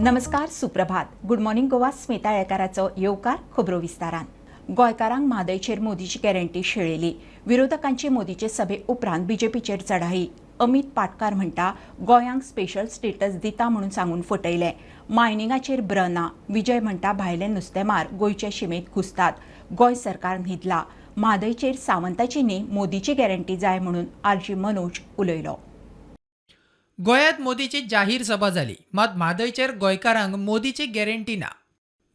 नमस्कार, सुप्रभात. Good morning Goa, Smita येळकाराचो येवकार. खबरो विस्तारान. गोंयकारांक म्हादयचेर मोदीची गॅरंटी शेळेली. विरोधकांची मोदीचे सभे उपरांत बीजेपीचेर चढाई. अमित पाटकार म्हणटा, गोंयांक स्पेशल स्टेटस दिता म्हणून सांगून फटयलें. मायनिंगाचेर ब्र ना. विजय म्हणटा, भायले नुस्तेमार गोंयचे शिमेंत घुसतात, गोंय सरकार न्हिदला. म्हादयचेर सावंताची न्ही, मोदीची गॅरंटी जाय म्हणून आरजी मनोज उलयलो. गोंयांत मोदीची जाहीर सभा जाली, मात म्हादयचेर गोंयकारांक मोदीची गॅरंटी ना.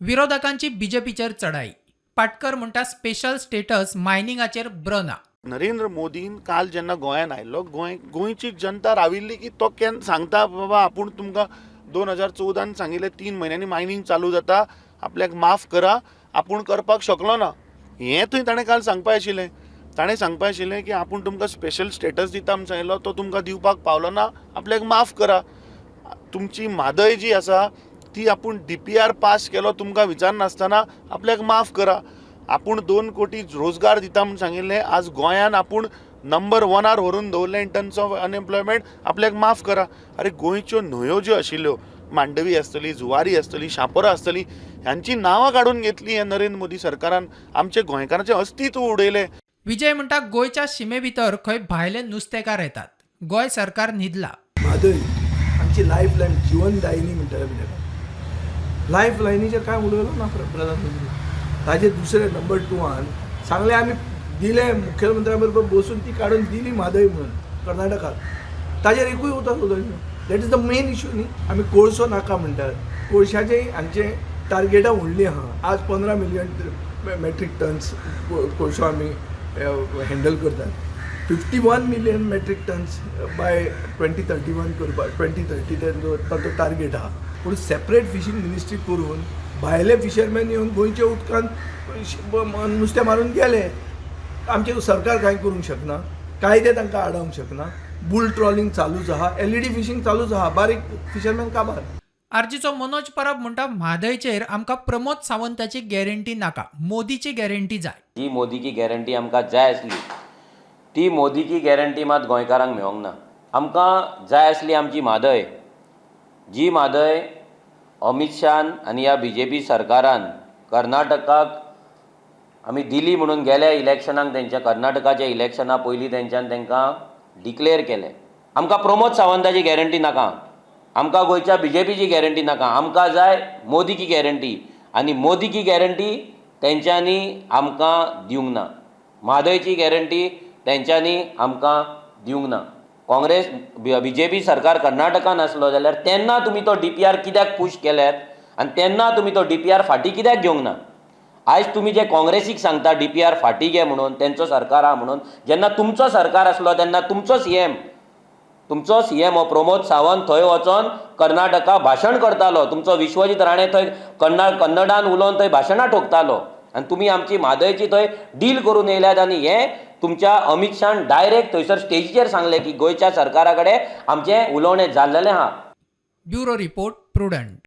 विरोधकांची बीजेपीचेर चढाई. पाटकर म्हणटा, स्पेशल स्टेटस मायनिंगाचेर ब्र ना. नरेंद्र मोदीन काल जेन्ना गोंयांत आयिल्लो, गोंय गोंयची जनता राविल्ली की तो केन्ना सांगता, बाबा आपूण तुमकां 2014न सांगिल्लें 3 म्हयन्यांनी मायनींग चालू जाता, आपल्याक माफ करा, आपूण करपाक शकलो ना. हें थंय ताणें काल सांगपा आशिल्लें. ताणें सांगपा आशिल्लें की आपूण तुमकां स्पेशल स्टेटस दिता म्हूण सांगिल्लो, तो तुमकां दिवपाक पावलो ना, आपल्याक माफ करा. तुमची म्हादय जी आसा ती आपूण डीपीआर पास केलो तुमकां विचारनासतना, आपल्याक माफ करा. आपूण 2 कोटी रोजगार दिता म्हूण सांगिल्लें, आज गोंयान आपूण नंबर वनार व्हरून दवरलें इन टर्म्स ऑफ अनएम्प्लॉयमेंट, आपल्याक माफ करा. अरे, गोंयच्यो न्हंयो ज्यो आशिल्ल्यो, मांडवी आसतली, जुवारी आसतली, शापोरा आसतली, ह्यांची नांवां काडून घेतली ह्या नरेंद्र मोदी सरकारान. आमचे गोंयकारांचें अस्तित्व उडयलें. विजय म्हणटा, गोंयच्या शिमे भितर खंय भायले नुस्तेकार येतात, गोंय सरकार न्हिदला. म्हादय आमची लायफ लायन, जिवनदायिनी म्हणटाले आमी ताका. लायफ लायनीचेर कांय उलयलो ना प्रधानमंत्री. ताजे दुसरे नंबर टूवान सांगलें, आमी दिलें, मुख्यमंत्र्या बरोबर बसून ती काडून दिली म्हादय म्हणून कर्नाटकाक. ताजेर एकूय उतर उलयलो. That is the main issue न्ही. आमी कोळसो नाका म्हणटात. कोळशाचें हांचें टार्गेटां व्हडलीं आहा. आज 15 मिलियन मेट्रीक टन्स कोळसो आमी हँडल करतात. 51 million metric tons by 2031 करपाक, 2030 तांचो टार्गेट आहा. पूण सेपरेट फिशींग मिनिस्ट्री करून भायले फिशरमॅन येवन गोंयच्या उदकांत नुस्तें मारून गेले. आमचें सरकार कांय करूंक शकना, कायदे तांकां आडावंक शकना. बुल ट्रॉलिंग चालूच आहा, एलईडी फिशींग चालूच आहा, बारीक फिशरमॅन काबार. आरजीचो मनोज परब म्हणटा, म्हादयचेर आमकां प्रमोद सावंताची गॅरंटी नाका, मोदीची गॅरंटी जाय. जी मोदी की गॅरंटी आमकां जाय आसली, ती मोदी की गॅरंटी मात गोंयकारांक मेळोंक ना. आमकां जाय आसली आमची म्हादय. जी म्हादय अमीत शान आनी ह्या बीजेपी सरकारान कर्नाटकाक आमी दिली म्हणून गेल्या इलेक्शनाक, तेंच्या कर्नाटकाच्या इलेक्शना पयलीं तेंच्यान तांकां डिक्लेअर केलें. आमकां प्रमोद सावंताची गॅरंटी नाका, आमकां गोंयच्या बीजेपीची गॅरंटी नाका, आमकां जाय मोदी की गॅरंटी. आनी मोदी की गॅरंटी तेंच्यांनी आमकां दिवंक ना. म्हादयची गॅरंटी तेंच्यांनी आमकां दिवंक ना. काँग्रेस बीजेपी सरकार कर्नाटकान आसलो जाल्यार तेन्ना तुमी तो डीपीआर कित्याक पूश केल्यात आनी तेन्ना तुमी तो डीपीआर फाटीं कित्याक घेवंक ना? आयज तुमी जे काँग्रेसीक सांगता डीपीआर फाटीं घे म्हणून, तेंचो सरकार आहा म्हणून, जेन्ना तुमचो सरकार आसलो तेन्ना तुमचो सीएम हो प्रमोद सावंत थंय वचोन कर्नाटका भाशण करतालो. तुमचो विश्वजीत राणे थंय कन्नडान उलोवन थंय भाशणां ठोकतालो आनी तुमी आमची म्हादयची थंय डील करून येयल्यात. आनी हें तुमच्या अमीत शान डायरेक्ट थंयसर स्टेजीचेर सांगलें की गोंयच्या सरकारा कडेन आमचें उलोवणें जाल्लेलें आहा. Bureau report, Prudent.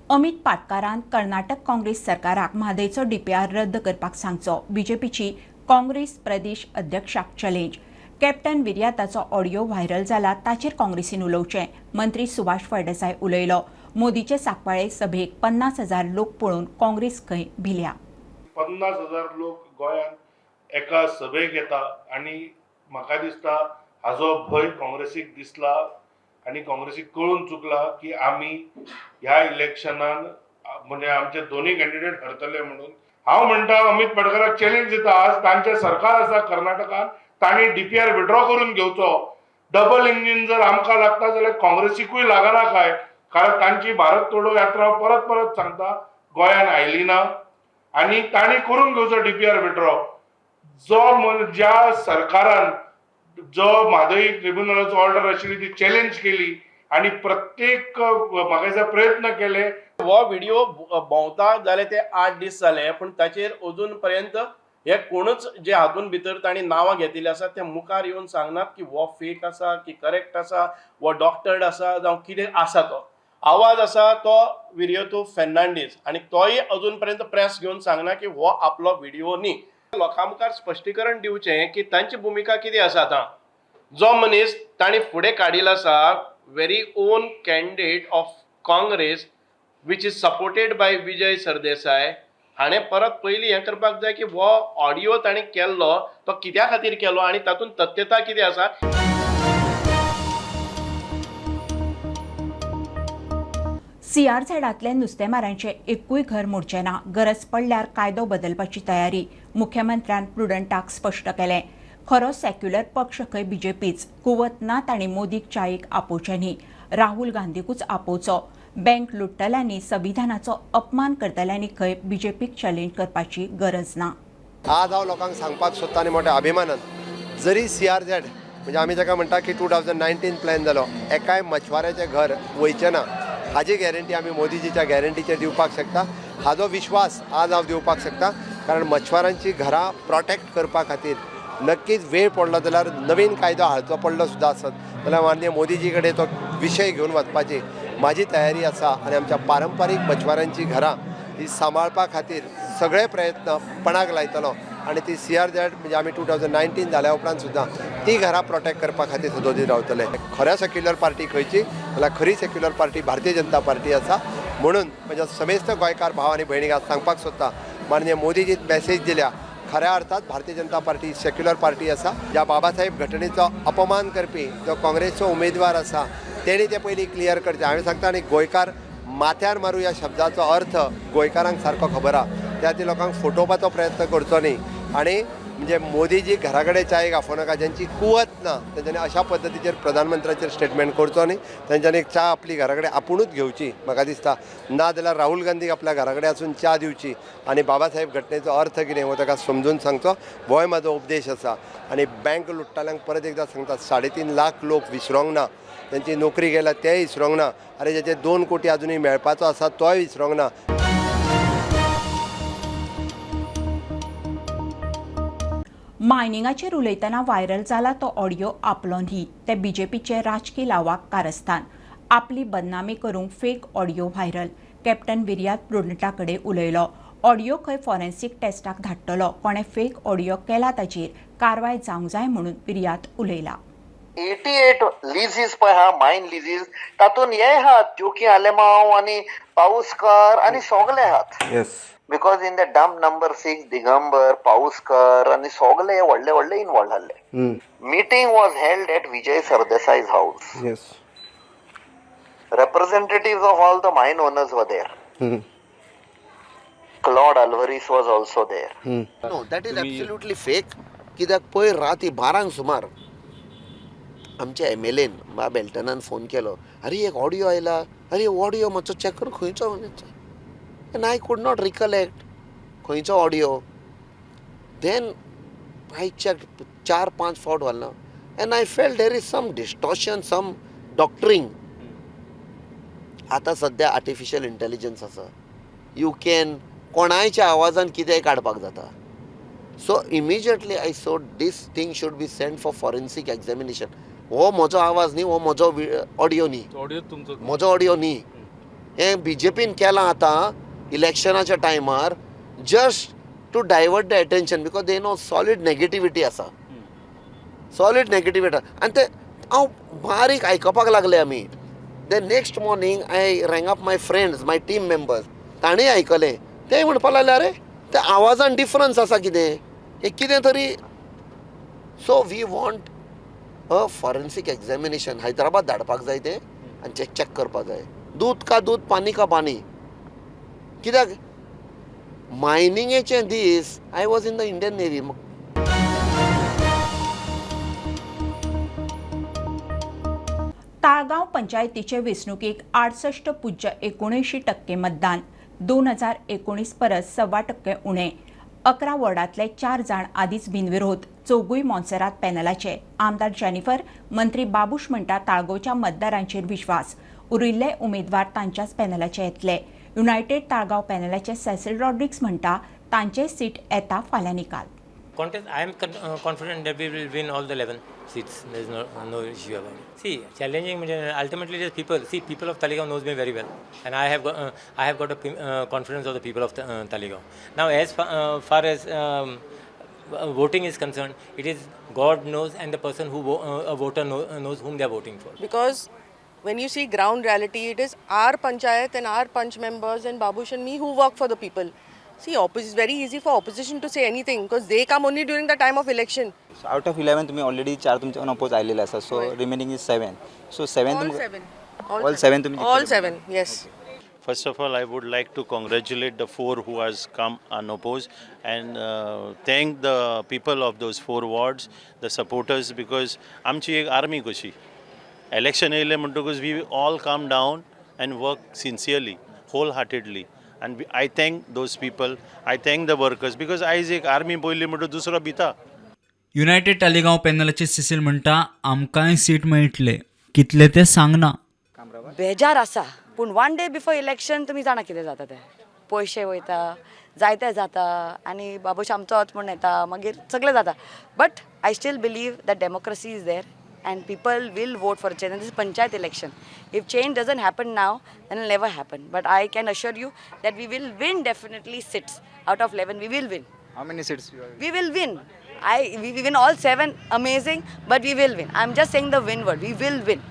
Amit पाटकारान Karnataka Congress सरकाराक म्हादयचो डीपीआर रद्द करपाक सांगचो. बीजेपीची काँग्रेस प्रदेश अध्यक्षाक चॅलेंज. कॅप्टन विर्याताचो ऑडियो व्हायरल जाला, ताचेर काँग्रेसीन उलोवचें, मंत्री सुभाष फळदेसाय उलयलो. मोदीचे सांकवाळे सभेक 50,000 लोक पळोवन काँग्रेस खंय भिल्या. 50,000 लोक गोंयांत एका सभेक येता आनी म्हाका दिसता हाजो भंय काँग्रेसीक दिसला आनी काँग्रेसीक कळून चुकला की आमी ह्या इलेक्शनान म्हणजे आमचे दोनूय कॅन्डिडेट हरतले म्हणून. हांव म्हणटा, अमीत पाटकराक चॅलेंज दिता, आज तांचें सरकार आसा कर्नाटकान, तांणी डीपीआर विड्रॉ करून घेवचो. डबल इंजीन जर आमकां लागता जाल्यार काँग्रेसीकूय लागना काय? कारण तांची भारत तोडो यात्रा परत परत सांगता, गोंयान आयली ना आनी तांणी करून घेवचो डीपीआर विड्रॉ. ज्या सरकारान जो म्हादय ट्रिब्युनलाचो ऑर्डर आशिल्ली ती चॅलेंज केली आनी प्रत्येक म्हाका दिसता प्रयत्न केले. हो व्हिडिओ भोंवता जाले ते 8 दीस जाले, पूण ताचेर अजून पर्यंत हे कोणूच जे हातून भितर तांणी नांवां घेतिल्लीं आसा ते मुखार येवन सांगनात की हो फेक आसा की करेक्ट आसा, हो डॉक्टर्ड आसा जावं कितें आसा. तो आवाज आसा तो विरियातो फेर्नांडीस आनी तोय अजून पर्यंत प्रेस घेवन सांगना की हो आपलो व्हिडिओ न्ही. लोकां मुखार स्पश्टीकरण दिवचें की तांची भुमिका कितें आसा. आतां जो मनीस तांणी फुडें काडिल्लो आसा, very own candidate of Congress. which is supported by Vijay Sardesai हाणें परत पयलीं हें करपाक जाय की हो ऑडियो ताणें केल्लो तो कित्या खातीर केलो आनी तातूंत तथ्यता कितें आसा. सीआरझेडांतले नुस्तेमारांचें एकूय घर मोडचें ना, गरज पडल्यार कायदो बदलपाची तयारी, मुख्यमंत्र्यान प्रुडंटाक स्पश्ट केलें. खरो सेक्युलर पक्ष खंय बीजेपीच, कुवत ना तांणी मोदीक चायेक आपोवचें न्ही, राहुल गांधीकूच आपोवचो. बँक लुट्टल्यांनी, संविधानाचो अपमान करतल्यांनी खंय बीजेपीक चॅलेंज करपाची गरज ना. आज हांव लोकांक सांगपाक सोदता आनी मोठ्या अभिमानान, जरी सीआरझेड म्हणजे आमी ताका म्हणटा की 2019 प्लॅन जालो, एकाय मछवाऱ्याचें घर वयचें ना हाजी गॅरंटी आमी मोदीजीच्या गॅरंटीचेर दिवपाक शकता. हाजो विश्वास आज हांव दिवपाक शकता, कारण मछवारांची घरां प्रोटेक्ट करपा खातीर नक्कीच वेळ पडलो जाल्यार नवीन कायदो हाडचो पडलो सुद्दां आसत जाल्यार माननीय मोदीजी कडेन तो विशय घेवन वचपाची म्हाजी तयारी आसा आनी आमच्या पारंपारीक मछवारांची घरां ही सांबाळपा खातीर सगळे प्रयत्न पणाक लायतलो आनी ती सीआरझेड म्हणजे आमी 2019 जाल्या उपरांत सुद्दां ती घरां प्रोटेक्ट करपा खातीर सदोदीत रावतले. खऱ्या सेक्युलर पार्टी खंयची जाल्यार खरी secular party Bharatiya Janata party आसा. म्हणून म्हज्या समेस्त गोंयकार भाव आनी भयणीक आज सांगपाक सोदता, माननीय मोदीजीन मॅसेज दिल्या, खऱ्या अर्थात Bharatiya Janata party secular party आसा. ज्या बाबासाहेब घटनेचो अपमान करपी जो काँग्रेसचो उमेदवार आसा तेणी ते पयलीं क्लियर करचें. हांवें सांगता आनी गोंयकार माथ्यार मारू ह्या शब्दाचो अर्थ गोंयकारांक सारको खबर आहा, त्या खातीर लोकांक फटोवपाचो प्रयत्न करचो न्ही. आनी म्हणजे मोदीजी घरा कडेन चायेक आफोवनाका, ज्यांची कुवत ना तेंच्यांनी अशा पद्दतीचेर प्रधानमंत्र्याचेर स्टेटमेंट करचो न्ही. तेंच्यांनी च्या आपली घरा कडेन आपुणूच घेवची म्हाका दिसता, ना जाल्यार राहुल गांधीक आपल्या घरा कडेन वचून च्या दिवची आनी बाबासाहेब घटनेचो अर्थ कितें हो ताका समजून सांगचो, होय म्हाजो उपदेश आसा. आनी बँक लुट्टाल्यांक परत एकदां सांगता, 3.5 लाख लोक विसरोंक ना, तेंची नोकरी गेल्या तेय विसरोंक ना, आनी ज्याचे 2 कोटी अजुनूय मेळपाचो आसा तोय विसरोंक ना. मायनिंगाचेर उलयतना व्हायरल जाला तो ऑडियो आपलो न्ही, ते बीजेपीचे राजकी लावाक कारस्थान. आपली बदनामी करूंक fake audio viral. Captain Viriato प्रुडंटा कडेन उलयलो. ऑडियो खंय फॉरेन्सीक टेस्टाक धाडटलो, कोणें फेक ऑडियो केला ताचेर कारवाय जावंक जाय म्हणून विर्यात उलयला. 88 लिजीज पळय आहा, मायन लिजीज, तातूंत हे आहात ज्योकी आलेमांव आनी पाऊसकर आनी सगळे आहात. Because in the dump number 6 Digambar, Pauskar आनी सगळे व्हडले व्हडले इनवॉल्व जाल्ले. Meeting was held at Vijay Sardesai's house. Representative of all the mine owners were there. Claude Alvares was also there. No, that is absolutely fake. कित्याक पयर राती 12 सुमार आमच्या MLAन बा बेल्टनान फोन केलो, अरे एक ऑडियो आयला, अरे ऑडियो मातसो चॅक कर खंयचो. And I could not recollect खंयचो ऑडियो. Then I check 4-5 फावट घालना and I felt there is some distortion, some doctoring. आतां सद्या आर्टिफिशियल इंटेलिजन्स आसा, you can कोणायच्या आवाजान कितेंय काडपाक जाता. So immediately I saw this thing should be send for forensic examination. हो म्हजो आवाज न्ही, हो म्हजो ऑडियो न्ही, म्हजो ऑडियो न्ही. हें बीजेपीन केलां आतां इलेक्शनाच्या टायमार, just to divert the attention, because they know solid negativity आसा, सॉलीड नेगेटिविटी. आनी ते हांव बारीक आयकपाक लागले आमी. The next morning I rang up my friends, my team members, तांणी आयकलें, ते म्हणपाक लागले अरे त्या आवाजान डिफरन्स आसा कितें, हें कितें तरी. So we want a forensic examination. Hyderabad धाडपाक जाय तें आनी चॅक करपाक जाय. दूद का दूद, पानी का पानी. कित्याक मायनिंगेचे दीस I was in the Indian navy. Taleigao पंचायतीचे वेंचणुकेक 68.79% मतदान, 2019 परस 1.25% उणें. 11 वॉर्डांतले 4 जाण आदींच बिनविरोध, चौगूय मोन्सेरात पॅनलाचे. आमदार जेनिफर, मंत्री बाबूश म्हणटा ताळगांवच्या मतदारांचेर विश्वास, उरिल्ले उमेदवार तांच्याच पॅनलाचे येतले. युनायटेड ताळगांव पॅनलाचे सेसिल रॉड्रिक्स म्हणटा तांचे सीट येता फाल्यां निकाल. Contest, I am confident that we will win all the 11 seats. There is no issue about it. See, challenging ultimately it is people. See, people of Taleigao knows me very well, and I have got a confidence of the people of Taleigao. Now, as far as voting is concerned, it is God knows and the person who a voter knows whom they are voting for. Because When you see ground reality, it is our panchayat and our panch members and Babush and me who work for the people. See, it's very easy for opposition to say anything because they come only during the time of election. Out of 11 तुम्ही already चार तुमचे unopposed आलेले आसा, so remaining is 7, so 7. All तुमकां 7. All 7 तुम्ही All जिंकतले. 7, yes. First of all, I would like to congratulate the four who has come unopposed and thank the people of those four wards, the supporters, because आमची एक army कशी election येयलें म्हणटकूच we all come down and work sincerely, wholeheartedly, and I thank those people, I thank the workers, because आयज एक army पळयली म्हणटकूच दुसरो भिता. युनायटेड तालिगांव पॅनलाचे सिसील म्हणटा, आमकांय सीट मेळटले, कितले ते सांगना. बेजार आसा, पूण वन डे बिफोर इलेक्शन तुमी जाणा कितें जाता तें, पयशे वयता, जायते जाता आनी बाबूश आमचोच म्हूण येता, मागीर सगळें जाता. But I still believe that democracy is there and people will vote for change. This panchayat election, if change doesn't happen now, then never happen. But I can assure you that we will win definitely 6 out of 11, we will win. How many seats you are? We will win. We win all 7, amazing, but we will win. I'm just saying the win word. We will win.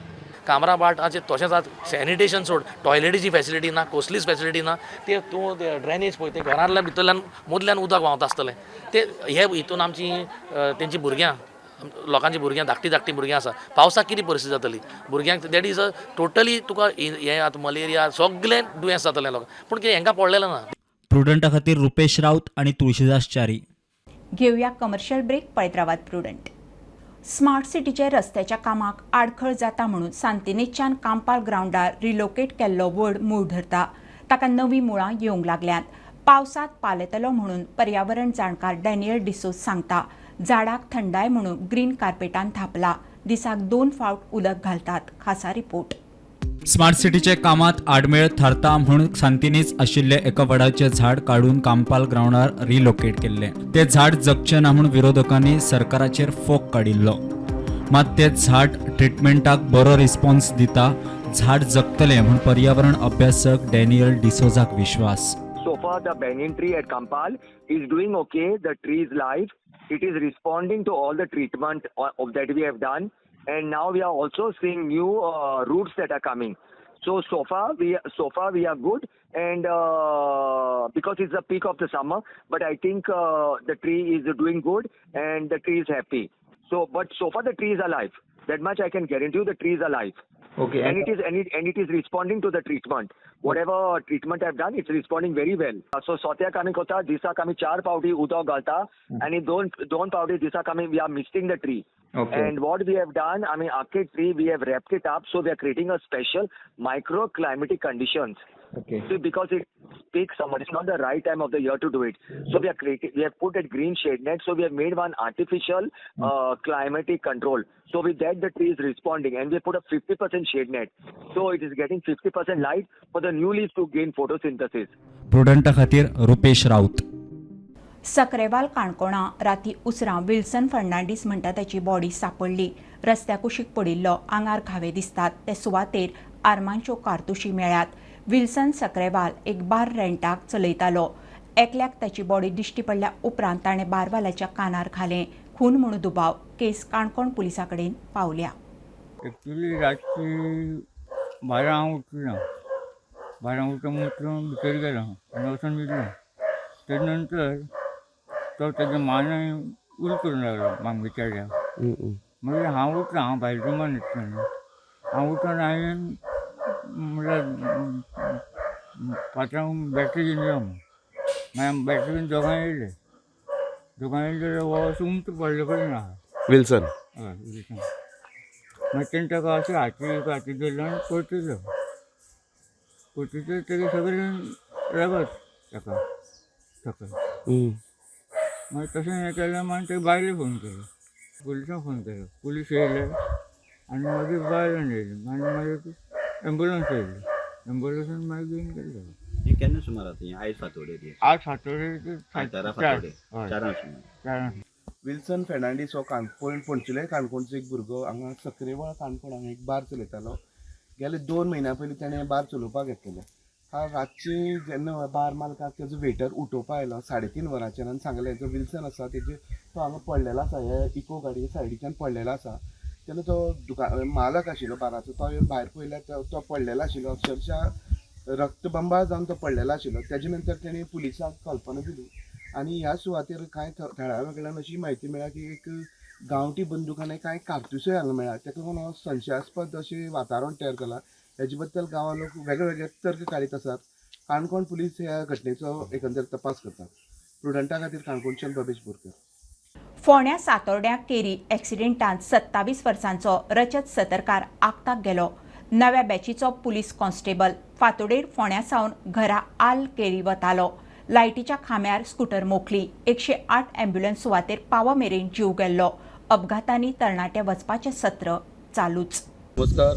कामराबाट आज तशेंच आज sanitation सोड, टॉयलेटीची facility ना, कसलीच facility ना. ते तूं drainage पळय, ते घरांतल्यान भितरल्यान मदल्यान उदक व्हांवता आसतलें. ते हे हितून आमची तेंची भुरग्यां, लोकांची भुरग्यां, धाकटी धाकटी भुरग्यां आसा. पावसाक कितें परिस्थिती जातली भुरग्यांक? That is a totally तुका हें आतां मलेरिया सगलें दुयेंस जातलें लोकांक, पूण कितें हेंकां पडलेलें ना. प्रुडंटा खातीर रुपेश राऊत आणि तुळशीदास च्यारी. घेवया कमर्शियल ब्रेक. पळयत रावात प्रुडंट. स्मार्ट सिटीचे रस्त्याच्या कामाक आडखळ जाता म्हणून सांतिनेजच्यान कांपाल ग्रावंडार रिलोकेट केल्लो वड मूळ धरता. ताका नवीं मुळां येवंक लागल्यांत. पावसांत पालेतलो म्हणून पर्यावरण जाणकार डॅनियल डिसोज सांगता. झाडाक थंडाय म्हणून ग्रीन कार्पेटान थापला. दिसाक 2 फावट उदक घालतात. खासा रिपोर्ट. स्मार्ट सिटीचे कामात आडमेळ थारता म्हूण सांतिनेज आशिल्ले एका वडाचे झाड काडून कांपाल ग्रावंडार रिलोकेट केल्ले. ते झाड जगचे ना म्हूण विरोधकांनी सरकाराचेर फोग काडिल्लो. मात ते झाड ट्रिटमेंटाक बरो रिस्पॉन्स दिता. झाड जगतले म्हूण पर्यावरण अभ्यासक डॅनियल डिसोजाक विश्वास. So far, the banyan tree at Kampal is doing okay. The tree is live. It is responding to all the treatment of that we have done. And now we are also seeing new roots that are coming. So far we are good. And because it's the peak of the summer, but I think the tree is doing good and the tree is happy. So, but so far the tree is alive. That much I can guarantee you, the tree is alive. And it is responding to the treatment. Whatever treatment I've done, it's responding very well. So सोत्याक आमी करता, दिसाक आमी 4 पावटी उदक घालता आनी दोन पावटी दिसाक आमी we are misting the tree. And what we have done, I mean, आख्खे tree we have wrapped it up, so we are creating a special microclimatic conditions. So because it peak summer, it's not the right time of the year to do it. So we are creating, we have put a green shade net. So we have made one artificial climatic control. So with that, the tree is responding, and we put a 50% shade net. So it is getting 50% light for the new leaves to gain photosynthesis. प्रुडंटा खातीर रुपेश राऊत. सकरेवाल काणकोणा राती उसरां Wilson Fernandes म्हणटा ताची body सापडली. रस्त्या कुशीक पडिल्लो, आंगार घावे दिसतात. ते सुवातेर आर्मांच्यो कारतुशी मेळ्ळ्यात. विल्सन सकरेवाल एक बार रेंटाक चलयतालो. एकल्याक ताची बॉडी दिश्टी पडल्या उपरांत ताणें बारवाल्याच्या कानार घालें. खून म्हणून दुबाव. केस काणकोण पुलिसां कडेन पावल्या. एक्चुली रातची 12 हांव उठलो, 12 उठून उठून भितर गेलो आनी वचून न्हिदलो. तेजे नंतर तो तेजे मानय उल करूंक लागलो मामगे चेड्याक. मागीर हांव उठलो, हांव भायल्या रुमान न्हिदलो न्हू. हांव उठून हांवें म्हणल्यार पात्रांव बॅटरी घेवन यो म्हूण. मागीर आमी बॅटरी घेवन दोगांय येयले. दोगांय येयले जाल्यार हो असो उमथो पडले कडेन आहा. विल्सन. हय, विल्सन. मागीर तेणें ताका अशें हाती हाती धरलो आनी परतिलो. परतिलो तेगे सगळें रगत ताका सकयल. मागीर तशें हें केलें. मागीर ते बायले फोन केलो, पुलिसांक फोन केलो. पुलीस येयले आनी मागीर बायलां येयली आनी मागीर एम्बुलंस येयली. एम्बुलंसान मागीर घेवन गेले ताका. हे केन्ना सुमार आतां हें? आयज फांतोडेर हें? आज फांतोडेर. आयतारा 4. फांतोडेर. हय. 4 सुमार. 4. विल्सन फेर्नांडीस हो काणकोण पणचुले काणकोणचो एक भुरगो. हांगा सकरेवाळ काणकोण हांगा एक बार चलयतालो. गेले 2 म्हयन्या पयलीं तेणें बार चलोवपाक घेतलेलें. काल रातची जेन्ना बार मालकाक तेजो वेटर उठोवपा आयलो 3:30 वरांचेर आनी सांगलें, जो विल्सन आसा तेजे तो हांगा पडलेलो आसा, हे इको गाडये सायडीच्यान पडलेलो आसा. तेन्ना तो दुकान मालक आशिल्लो बाराचो, तो येवन भायर पळयल्यार तो पडलेलो आशिल्लो, अक्षरशः रक्तबंबाळ जावन तो पडलेलो आशिल्लो. तेजे नंतर तेणी पुलिसांक कल्पना दिली आनी ह्या सुवातेर कांय थळाव्या कडल्यान अशी म्हायती मेळ्ळ्या की एक गांवठी बंदूक आनी कांय कारतुसूय हांगा मेळ्ळा. ताका लागून हो संशयास्पद अशें वातावरण तयार जाला. हेजे बद्दल गांवा लोक वेगळे वेगळे तर्क काडीत आसात. काणकोण पुलीस ह्या घटनेचो एकंदर तपास करतात. प्रुडंटा खातीर काणकोणच्यान बबेश बोरकर. फोंड्या सातोर्ड्या केरी एक्सिडेंटांत 27 वर्सांचो रजत सतरकार आक्ताक गेलो. नव्या बॅचीचो पुलीस कॉन्स्टेबल फातोडेर फोंड्या सावन घरा आल केरी वतालो. लायटीच्या खांब्यार स्कूटर मोखली. 108 ॲम्ब्युलन्स सुवातेर पावा मेरेन जीव गेल्लो. अपघातांनी तरणाटे वचपाचें सत्र चालूच. नमस्कार,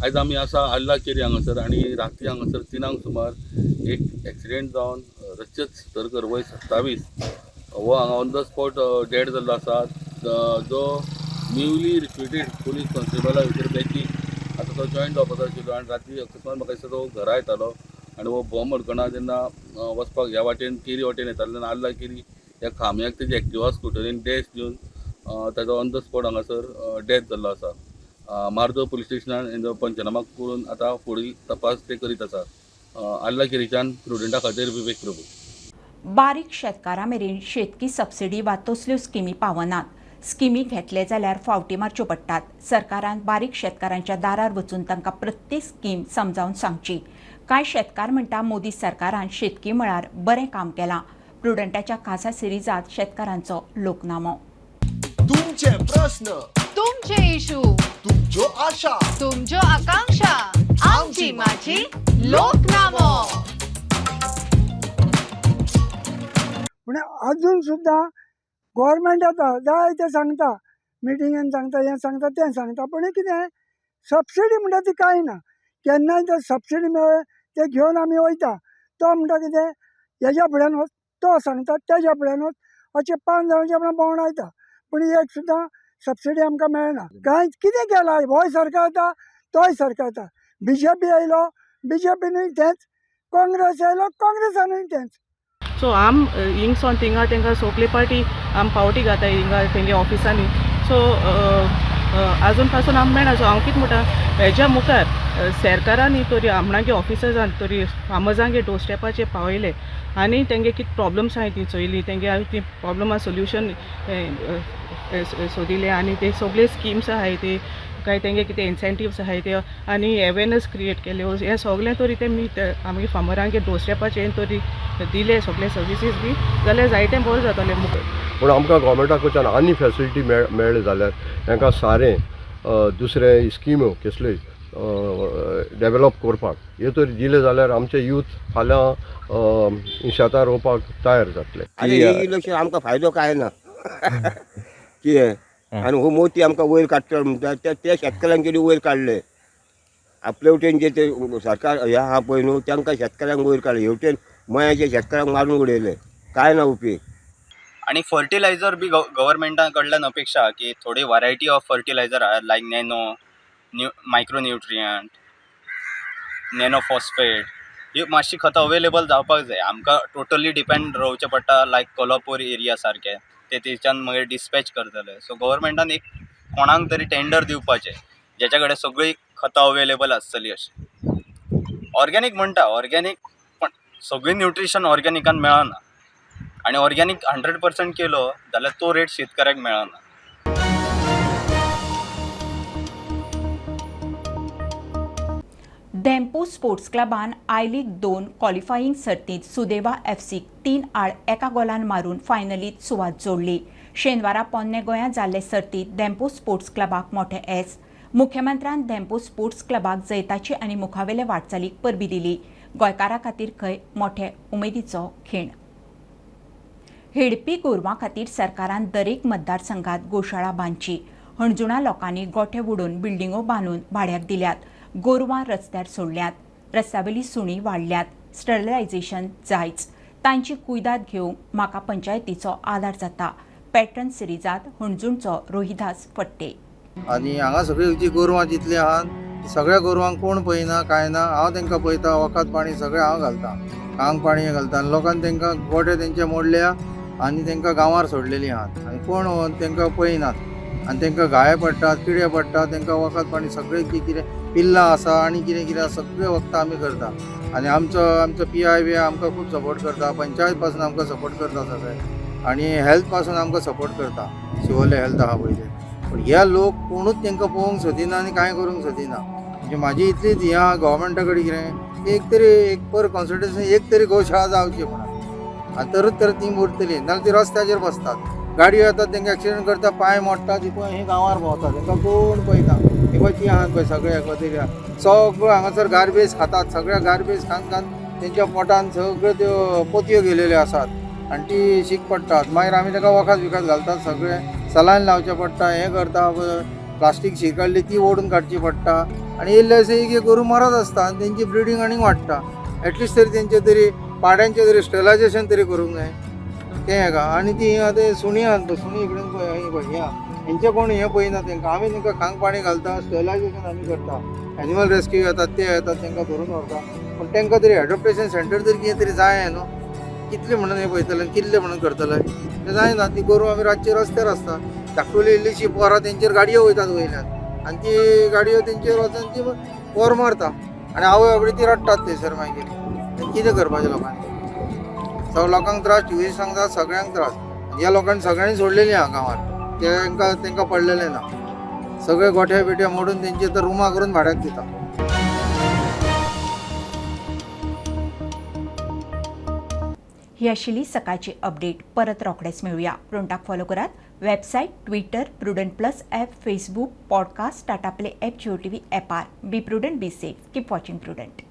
आयज आमी आसा आल्ला केरी हांगासर आनी राती हांगासर 3 सुमार एक एक्सिडेंट जावन रजत सतरकर वय 27 हो हांगा ऑन the spot dead जाल्लो आसा. जो न्यूली रिक्रुटेड पुलीस कॉन्स्टेबला भितर बॅचीक आतां तो जॉयन जावपाचो आशिल्लो आनी राती अकस्मात म्हाका दिसता तो घरा येतालो आनी हो बॉम्ब अडकणा जेन्ना वचपाक ह्या वाटेन केरी वाटेन येतालो तेन्ना आल्ला केरी ह्या खांब्याक तेजी एक्टिवा स्कुटरीन डॅश दिवन ताजो ऑन the spot हांगासर डेथ जाल्लो आसा. मार्दोळ पुलीस स्टेशनान हेजो पंचनामा करून आतां फुडील तपास ते करीत आसात. आल्ला केरीच्यान प्रुडंटा खातीर विवेक प्रभू. बारीक शेतकारां मेरेन शेतकी सबसिडी वा तसल्यो स्किमी पावनात. स्किमी घेतले जाल्यार फावटी मारच्यो पडटात. सरकारान बारीक शेतकारांच्या दारार वचून तांकां प्रत्येक स्कीम समजावन सांगची. कांय शेतकार म्हणटा मोदी सरकारान शेतकी मळार बरें काम केलां. प्रुडंटाच्या खासा सिरिजांत शेतकारांचो लोकनामो. तुमचे प्रश्न, तुमचे इशू, तुमच्यो आशा, तुमच्यो आकांक्षा, आमची माझी लोकनामो. पूण अजून सुद्दां गोवोरमेंट येता जाय तें सांगता, मिटिंगेन सांगता, हें सांगता तें सांगता, पूण कितें सबसिडी म्हणटा ती कांय ना. केन्नाय जर सबसिडी मेळ्ळे ते घेवन आमी वयता. तो म्हणटा कितें हेज्या फुड्यान वच, तो सांगता तेज्या फुड्यान वच, अशें 5 जाणांचे आपणा भोंवडायता, पूण एक सुद्दां सबसिडी आमकां मेळना. कांय कितें केलां, होय सरकार येता तोय सरकार येता, बीजेपी आयलो बीजेपीनूय तेंच, काँग्रेस आयलो काँग्रेसानूय तेंच. सो आम हिंगसोन थिंगा तेंकां सोगले पार्टी आम पावटी घाताय हिंगा तेंगे ऑफिसांनी. सो आजून पासून आम मेळना. सो हांव कितें म्हणटा, हेज्या मुखार सरकारांनी तरी आपणागे ऑफिसर्सान तरी फार्मर्सांगे डोर स्टेपाचेर पावयले आनी तेंगे कितें प्रॉब्लम्स आहाय ती चोयली, तेंगे ती प्रॉब्लमा सोल्युशन सोदिलें आनी ते सगळे स्किम्स आहाय ते काय तेंगे कितें इन्सेंटिव्स आहाय ते आनी अवेरनस क्रिएट केल्यो, हें सगळें तरी ते आमगे फार्मरांगे डोर स्टेपाचेर तरी दिले सगळे सर्विसीस बी जाल्यार जायतें बरें जातलें मुखार. पूण आमकां गोवोरमेंटा कडच्यान आनी फेसिलिटी मेळ्ळी जाल्यार तांकां सारें दुसरे स्किम्यो कसल्योय डेवलप करपाक ह्यो तर दिले जाल्यार आमचे यूथ फाल्यां शेतां रोवपाक तयार जातले. आनी हे इलेक्शन आमकां फायदो कांय ना कितें, आनी हो मोती आमकां वयर काडटलो म्हणटा ते शेतकऱ्यांक तरी वयर काडले. आपले वटेन जे ते सरकार हे आहा पळय न्हू तांकां शेतकऱ्यांक वयर काडले, हेवटेन मयाचे शेतकऱ्यांक मारून उडयले, कांय ना उपयोग. आनी फर्टिलायजर बी गव्हर्मेंटा कडल्यान अपेक्षा की थोडी वरायटी ऑफ फर्टिलायजर आहा लायक nano, micronutrient, nano phosphate, ही मातशी खतां अवेलेबल जावपाक जाय. आमकां टोटली डिपेंड रावचें पडटा लायक कोल्हापूर एरिया सारकें ते थंयच्यान मागीर डिस्पॅच करतले. सो गव्हर्मेंटान एक कोणाक तरी टेंडर दिवपाचें जेच्या कडेन सगळीं खतां अवेलेबल आसतली अशीं. ऑर्गेनीक म्हणटा ऑर्गेनीक, पण सगळीं न्युट्रिशन ऑर्गेनिकान मेळना आनी ऑर्गेनीक 100% केलो जाल्यार तो रेट शेतकऱ्याक मेळना. धेंपो स्पोर्ट्स क्लबान I league 2 qualifying सर्तींत सुदेवा एफसीक 3-1 गोलान मारून फायनलीत सुवात जोडली. शेनवारा पोन्ने गोंयांत जाल्ले सर्तींत धेंपो स्पोर्ट्स क्लबाक मोठें येस. मुख्यमंत्र्यान धेंपो स्पोर्ट्स क्लबाक जैताची आनी मुखावेले वाटचालीक परबी दिली. गोंयकारां खातीर खंय मोठे उमेदीचो खीण. हेडपी गोरवां खातीर सरकारान दरेक मतदारसंघात गोशाळा बांदची. हणजुणा लोकांनी गोठे उडोवन बिल्डिंगो बांदून भाड्याक दिल्यात. गोरवां रस्त्यार सोडल्यात, रस्त्यावेली सुणी वाडल्यात, स्टरलायझेशन जायच. तांची कुयदाद घेवंक म्हाका पंचायतीचो आदार जाता. पॅटर्न सिरिजांत हणजूणचो रोहिदास फट्टे. आनी हांगा सगळीं जी गोरवां जितलीं आहात सगळ्या गोरवांक कोण पळयना कांय ना. हांव तांकां पळयता, वखद पाणी सगळें हांव घालता, आंग पाणी घालता. आनी लोकान तांकां गोठे तेंचे मोडल्या आनी तांकां गांवार सोडलेली आहात आनी कोण तांकां पळयनात. आनी तांकां घाये पडटात, किडे पडटात, तांकां वखद पाणी सगळें कितें पिल्लां आसा आनी कितें कितें सगळें वखदां आमी करता. आनी आमचो आमचो पी I बी आमकां खूब सपोर्ट करता, पंचायत पासून आमकां सपोर्ट करता सगळे, आनी हेल्थ पासून आमकां सपोर्ट करता, शिवोले हेल्थ आहा पळय ते. पूण हे लोक कोणूच तांकां पळोवंक सोदिना आनी कांय करूंक सोदिना. म्हणजे म्हाजी इतलीच हें आहा गव्हर्मेंटा कडेन कितें एक तरी एक पर कॉन्स्टिट्युन्सी एक तरी गोशाळा जावची म्हणून, आनी तरच तर ती उरतली, नाल्यार ती रस्त्याचेर बसतात, गाडयो येतात तांकां एक्सिडंट करता, पांय मोडटा, ती पळय ही गांवार भोंवता, तांकां कोण पळयना. ही पळय ती आहात पळय सगळे एकवटेन सगळो हांगासर गार्बेज खातात, सगळ्या गार्बेज खावन खावन तेंच्या पोटान सगळ्यो त्यो पोतयो गेलेल्यो आसात आनी ती शीक पडटात. मागीर आमी ताका वखद विकत घालतात, सगळें सलायन लावचें पडटा, हें करता, प्लास्टीक शी काडली ती ओडून काडची पडटा आनी इल्लें अशें एक एक गोरूं मरत आसता आनी तेंची ब्रिडींग आनीक वाडटा. एटलिस्ट तरी तेंचे तरी पाड्यांचें तरी स्टरलायजेशन तरी करूंक जाय तें हेका. आनी ती आतां सुणीं आहात पळय, सुणीं इकडेन पळय, ही पळय ह्या हेंचें कोण हें पळयना तेंकां, आमी तेंकां खांक पाणी घालता, स्टरलायजेशन आमी करता, एनिमल रेस्क्यू येतात ते येतात तेंकां धरून व्हरता, पूण तेंकां तरी एडॉप्टेशन सेंटर तरी कितें तरी जाय न्हू. कितलें म्हणून हें पळयतलें, कितलें म्हणून करतलें, तें जायना. ती गोरूं आमी रातचे रस्त्यार आसता, धाकटुली इल्लीशी पोरां तेंचेर गाडयो वयतात वयल्यान आनी ती गाडयो तेंचेर वचून ती पोर मारता आनी आवय बाबडी ती रडटात थंयसर. मागीर कितें करपाचें लोकांनी, सगळ्या लोकांक त्रास, ट्युरिस्टांक त्रास, सगळ्यांक त्रास. ह्या लोकांनी सगळ्यांनी सोडलेली आहा गांवांत, तेंकां तेंकां पडलेलें ना, सगळे गोठे बिठे मोडून तेंचे तर रुमां करून भाड्याक दिता. ही आशिल्ली सकाळची अपडेट. परत रोखडेच मेळुया. प्रुडंटाक फॉलो करात website, Twitter, Prudent plus app, Facebook, podcast, Tata Play app, Jio TV ॲपार. Be prudent, be safe, keep watching Prudent.